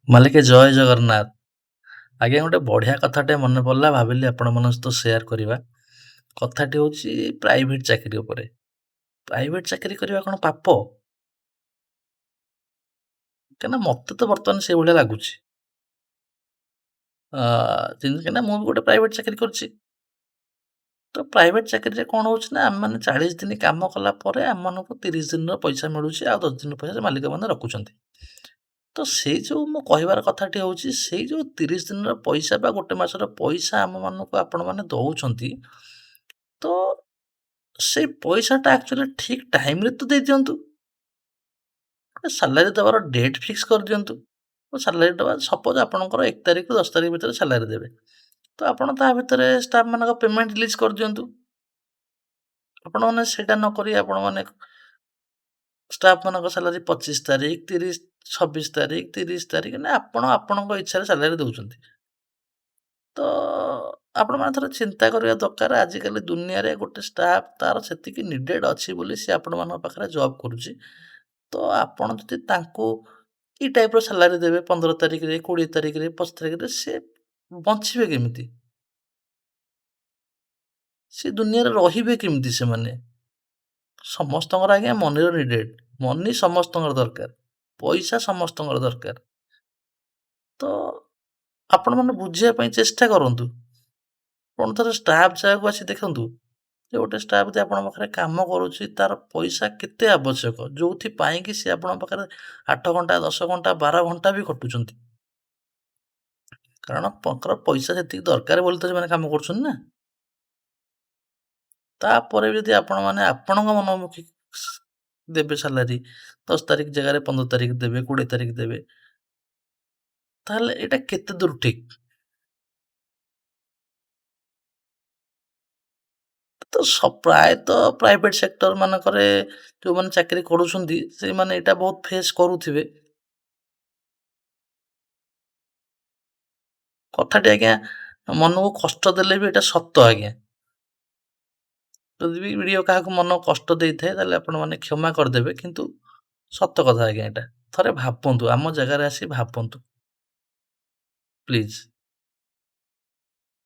ମାଲିକେ ଜୟ ଜଗନ୍ନାଥ। ଆଜ୍ଞା, ଗୋଟେ ବଢ଼ିଆ କଥାଟେ ମନେ ପଡ଼ିଲା, ଭାବିଲି ଆପଣମାନଙ୍କ ସହିତ ସେୟାର କରିବା। କଥାଟି ହେଉଛି ପ୍ରାଇଭେଟ୍ ଚାକିରି ଉପରେ। ପ୍ରାଇଭେଟ୍ ଚାକିରି କରିବା କ'ଣ ପାପ? କାହିଁକିନା ମୋତେ ତ ବର୍ତ୍ତମାନ ସେଇଭଳିଆ ଲାଗୁଛି। କାହିଁକିନା ମୁଁ ବି ଗୋଟେ ପ୍ରାଇଭେଟ୍ ଚାକିରି କରିଛି। ତ ପ୍ରାଇଭେଟ୍ ଚାକିରିରେ କ'ଣ ହେଉଛି ନା, ଆମେମାନେ 40 ଦିନ କାମ କଲା ପରେ ଆମମାନଙ୍କୁ 30 ଦିନର ପଇସା ମିଳୁଛି, ଆଉ 10 ଦିନ ପଇସା ସେ ମାଲିକମାନେ ରଖୁଛନ୍ତି। ତ ସେଇ ଯେଉଁ ମୁଁ କହିବାର କଥାଟି ହେଉଛି, ସେଇ ଯେଉଁ 30 ଦିନର ପଇସା ବା ଗୋଟେ ମାସର ପଇସା ଆମମାନଙ୍କୁ ଆପଣମାନେ ଦେଉଛନ୍ତି, ତ ସେଇ ପଇସାଟା ଆକ୍ଚୁଆଲି ଠିକ୍ ଟାଇମ୍ରେ ତ ଦେଇଦିଅନ୍ତୁ। ସାଲାରୀ ଦେବାର ଡେଟ୍ ଫିକ୍ସ କରିଦିଅନ୍ତୁ। ସାଲାରୀ ଦେବା, ସପୋଜ୍ ଆପଣଙ୍କର 1 ତାରିଖରୁ 10 ତାରିଖ ଭିତରେ ସାଲାରୀ ଦେବେ, ତ ଆପଣ ତା ଭିତରେ ଷ୍ଟାଫ୍ମାନଙ୍କ ପେମେଣ୍ଟ ରିଲିଜ୍ କରିଦିଅନ୍ତୁ। ଆପଣମାନେ ସେଇଟା ନ କରି ଆପଣମାନେ ଷ୍ଟାଫ୍ମାନଙ୍କ ସାଲାରୀ 25 ତାରିଖ, 30, 26 ତାରିଖ, 30 ତାରିଖ ନା ଆପଣ ଆପଣଙ୍କ ଇଚ୍ଛାରେ ସାଲାରୀ ଦେଉଛନ୍ତି। ତ ଆପଣମାନେ ଥରେ ଚିନ୍ତା କରିବା ଦରକାର, ଆଜିକାଲି ଦୁନିଆରେ ଗୋଟେ ଷ୍ଟାଫ୍ ତାର ସେତିକି ନିଡ଼େଡ଼ ଅଛି ବୋଲି ସେ ଆପଣମାନଙ୍କ ପାଖରେ ଜବ୍ କରୁଛି। ତ ଆପଣ ଯଦି ତାଙ୍କୁ ଏଇ ଟାଇପ୍ର ସାଲାରୀ ଦେବେ 15 ତାରିଖରେ, 20 ତାରିଖରେ, 25 ତାରିଖରେ, ସେ ବଞ୍ଚିବେ କେମିତି? ସେ ଦୁନିଆରେ ରହିବେ କେମିତି ସେମାନେ? ସମସ୍ତଙ୍କର ଆଜ୍ଞା ମନିର ନିଡ଼େଡ଼, ମନି ସମସ୍ତଙ୍କର ଦରକାର, ପଇସା ସମସ୍ତଙ୍କର ଦରକାର। ତ ଆପଣମାନେ ବୁଝିବା ପାଇଁ ଚେଷ୍ଟା କରନ୍ତୁ। ଆପଣ ଥରେ ଷ୍ଟାଫ୍ ଜାଗାକୁ ଆସି ଦେଖନ୍ତୁ ଯେ ଗୋଟେ ଷ୍ଟାଫ୍ ଯଦି ଆପଣଙ୍କ ପାଖରେ କାମ କରୁଛି, ତାର ପଇସା କେତେ ଆବଶ୍ୟକ, ଯେଉଁଥିପାଇଁ କି ସେ ଆପଣଙ୍କ ପାଖରେ 8 ଘଣ୍ଟା, 10 ଘଣ୍ଟା, 12 ଘଣ୍ଟା ବି ଖଟୁଛନ୍ତି। କାରଣ ତାଙ୍କର ପଇସା ସେତିକି ଦରକାର ବୋଲି ତ ସେମାନେ କାମ କରୁଛନ୍ତି ନା। ତାପରେ ବି ଯଦି ଆପଣମାନେ ଆପଣଙ୍କ ମନମୁଖୀ ଦେବେ ସାଲାରୀ, 10 ତାରିଖ ଜାଗାରେ 15 ତାରିଖ ଦେବେ, 20 ତାରିଖ ଦେବେ, ତାହେଲେ ଏଇଟା କେତେ ଦୂର ଠିକ୍? ତ ପ୍ରାୟତଃ ପ୍ରାଇଭେଟ୍ ସେକ୍ଟର ମାନଙ୍କରେ ଯେଉଁମାନେ ଚାକିରି କରୁଛନ୍ତି, ସେଇମାନେ ଏଇଟା ବହୁତ ଫେସ୍ କରୁଥିବେ। କଥାଟି ଆଜ୍ଞା ମନକୁ କଷ୍ଟ ଦେଲେ ବି ଏଇଟା ସତ ଆଜ୍ଞା। ଯଦି ବି ଭିଡ଼ିଓ କାହାକୁ ମନ କଷ୍ଟ ଦେଇଥାଏ, ତାହେଲେ ଆପଣମାନେ କ୍ଷମା କରିଦେବେ, କିନ୍ତୁ ସତ କଥା ଆଜ୍ଞା ଏଇଟା। ଥରେ ଭାବନ୍ତୁ, ଆମ ଜାଗାରେ ଆସି ଭାବନ୍ତୁ, ପ୍ଲିଜ୍।